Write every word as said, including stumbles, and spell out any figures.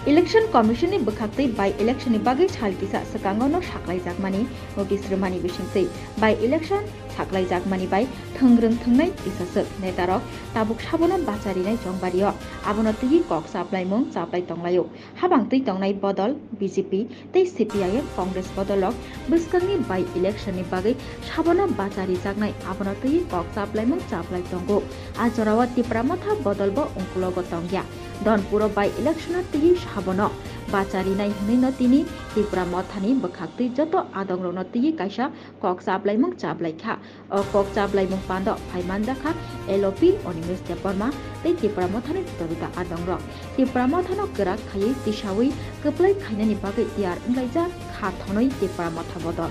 Election Commission ni bwkhaktwi by election ni bagwi sal kisa swkango no saklaijakmani notice rwmani bisingtwi by election saklaijakmani bai thwngrwng thwngnai kisaswk netarok tabuk sabono bacha rinai chongbario, abono twiwi kok chaplaimung chaplai tonglaio. Habang twi tongnai bodol B J P tei C P I M Congress bodolrok bwskangni by election ni bagwi sabono bacha rijaknai, abono twiwi kok chaplaimung chaplai tongo. A jorao Tipra Motha bodolbo ungkulogo tongya. Donpuro by election-o twiwi sabono bacha rinai hwnwi no tini Tipra Mothani bwkhaktwi joto adongrokno twiwi kaisa kok chaplaimung chaplaikha. O kok chaplaimung pando phai manjakha L O P Animesh Debbarma tei Tipra Mothani juda juda adongrok. Tipra Mothano kwrak khaiwi tisawi kwplai khainani bagwi tiyar wnglaijak kha thonwi Tipra Motha bodol.